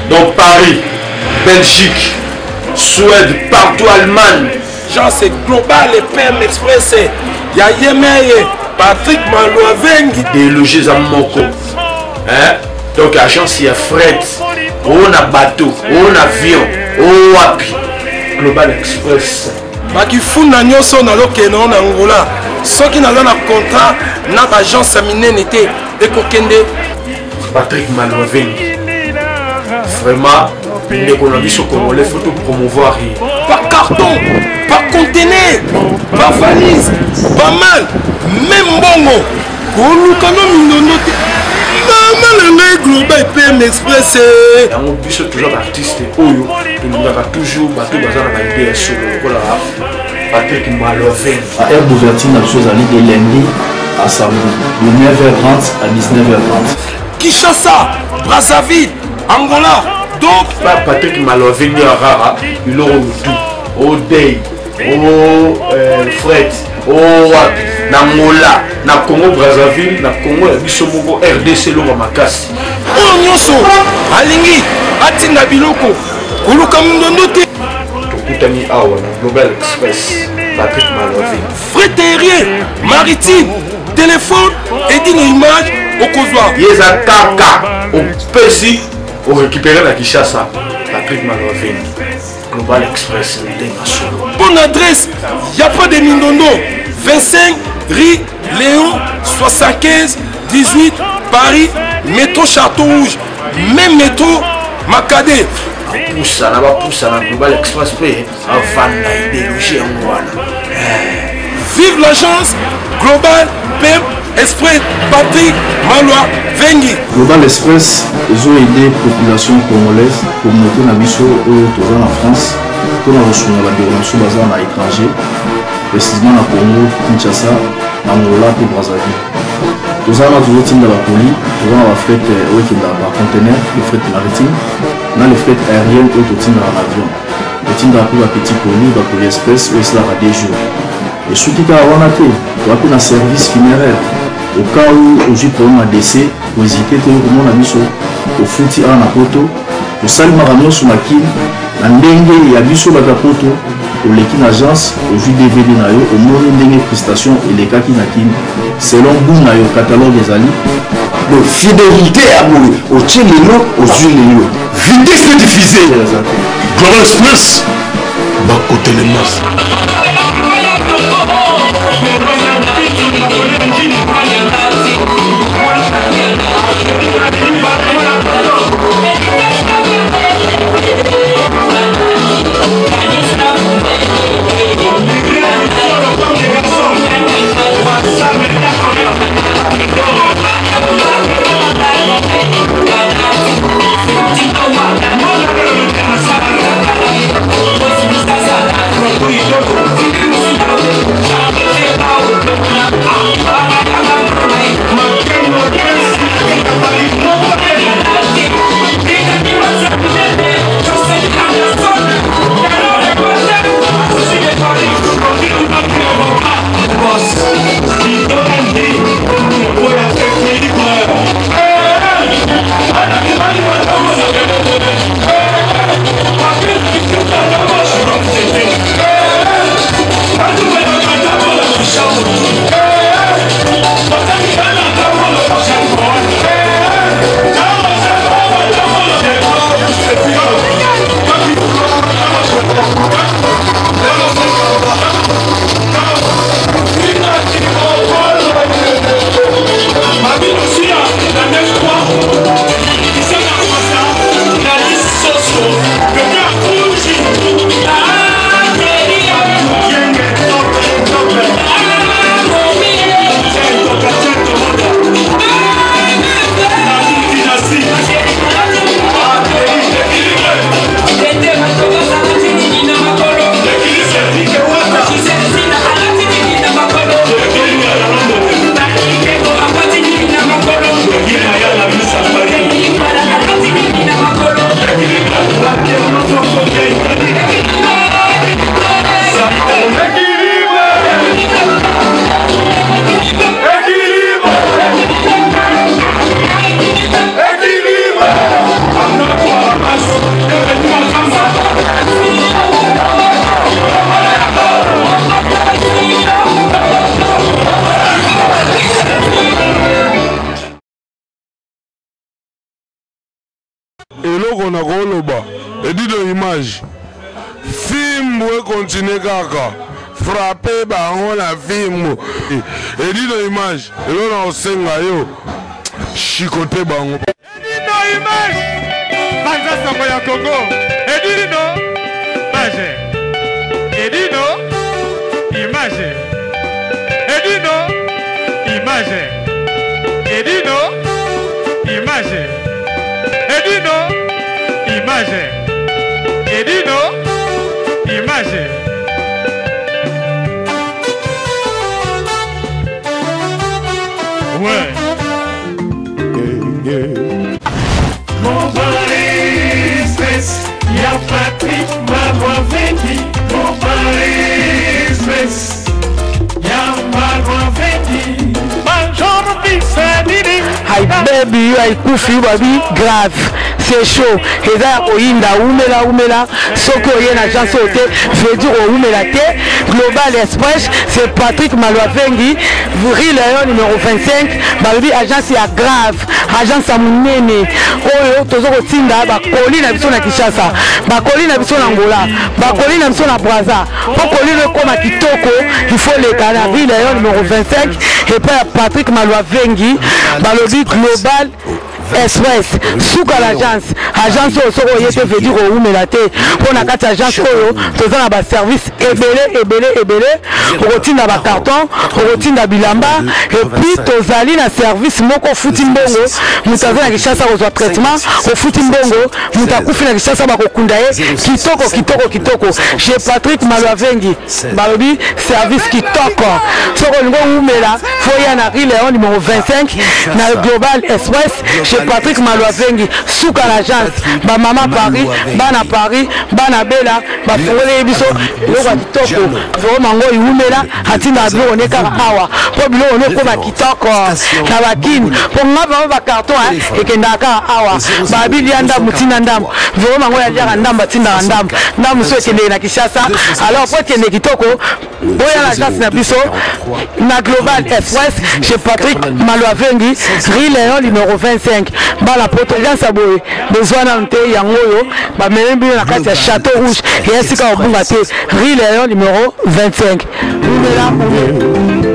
Donc Paris, Belgique, Suède, partout Allemagne. Genre c'est global et PM Express. Ya Yemeye, Patrick Malouavengi. Déloger eza moko. Hein? Donc agence ya fret, o na bateau, o na avion, o wapi. Global Express. Bakifunda nyonso nazokende na Angola. Soki naza na contrat na ba agence ya minene te ekokende. Patrick Malouavengi. Vraiment, ndeko na biso congolais faut to promouvoir ye. Par carton, par conteneur, par valise, par mal, même mbongo. Koluka no mindondo te. Mama na ngai Global PM Express. Yango biso toujours ba artiste oyo tolingaka toujours bato baza na ba idée ya solo lokola Patrick Malouavengi. Heure d'ouverture na biso ezali de lundi à samedi de 9h30 à 19h30. Kinshasa, Brazzaville, Angola, donc ba Patrick Malouavengi rara biloko tout au day au fret au wapi na Angola na Congo Brazzaville na Congo ya biso moko RDC eloko makasi. Oyo nyonso alingi atinda biloko koluka mindondo te. Tokutani awa na Global Express Patrick Malouavengi. Fret aérien, maritime, téléphone et d'une image okozwa. Ye eza kaka opesi orécupérer na Kinshasa. Patrick Malouavengi, Global Express ndenge solo. Bonne adresse, y a pas de mindondo. 25 rue Léon 75 18 Paris, métro Château Rouge, même métro Makadé. Bapusana, bapusana Global Express pe avanda idéologie yango wana. Vive l'agence Global PM Express Patrick Malouavengi. Global Express ezo aider population congolaise, communauté na biso oyo toza na France mpona kosunga bandeko na biso baza na étranger, précisément na Congo, Kinshasa, na Angola mpe Brazzaville. Toza wana tozotinda ba colis, toza na ba fret oyo ekendaka par conteneur, le fret maritime na le fret aérien oyo totindaka na avion. Totindaka mpe ba petit colis, ba colis express oyo esalaka 2 jours. Esuki kaka wana te, toza mpe na service funéraire. Au cas où ozwi problème ya décès, kohésite te okomona biso, ofuti awa na poto, tosalimaka nyonso na Kin na ndenge ya biso bato ya poto. Oleki na agence, ozwi DVD na yo, omoni ndenge prestation elekaki na Kin selon goût na yo, catalogue ezali. Donc fidélité ya boye, otie lelo, ozwi lelo. Vitesse de diffuser. Global Express, bakotelema. Eloko nakoloba edido image fimbu ekontinue kaka frappe bango na fimbu edido image eloko na kosenga yo shikote bango. Edino image panza sango ya Congo Edino image Edino image Edino image Edino image Edino image Edino image. Ouais. Global Express, ya Patrick Malwaveki. Global Express, ya Malwaveki. Bonjour, Bisanini. Hi baby, yo aikufi yo babi grave. C'est chaud. Eza ya koyinda umela umela soki oye na agence oyo te veut dire oumela te. Global Express, c'est Patrick Malwavengi, rue Léon numéro 25, balobi agence ya grave, agence ya monene oyo tozo kotinda bakoli na biso na Kinshasa, bakoli na biso na Angola, bakoli na biso na Brazza. Po koli no ekoma kitoko, il faut leka na rue Léon numéro 25 epai ya Patrick Malwavengi, balobi Global Express suka l'agence. Agence oyo soki oye te veut dire owumela te, mpo na kati ya agence oyo toza na baservice ebele ebele ebele. Okotinda bacarton, okotinda bilamba, et puis tozali na service moko ofuti mbongo, moto aza na Kinshasa kozwa traitement, ofuti mbongo, moto akufi na Kinshasa bakokunda ye kitoko kitoko kitoko. Chez Patrick Malwavengi balobi service kitoko. Soki olingi owumela fo ya na rue Léon numéro 25 na Global Express chez Patrick Malwavengi, suka na agence. Ba mama Paris, bana Paris, bana Bela bafungoli biso biloko ya kitoko. Vraiment ngo iwumela atinda biloko ne kaka awa po biloko ne ekoma kitoko na bakini po nga vraiment ba carton ekendaka kaka awa. Babi lia ndambu tinda ndambu, vraiment ngo yaliaka ndambu atindaka ndambu ndambu so ekendeke na Kinshasa. Alors po ekende kitoko oya na agence na biso na Global Express chez Patrick Malwavengi, rue Léon numéro 25. Bala poto agence ya boye besoin nanu te, yango oyo bamemi bino na kati ya Château Rouge ya esika obunga te, rue Léon numéro 25. Umela umela.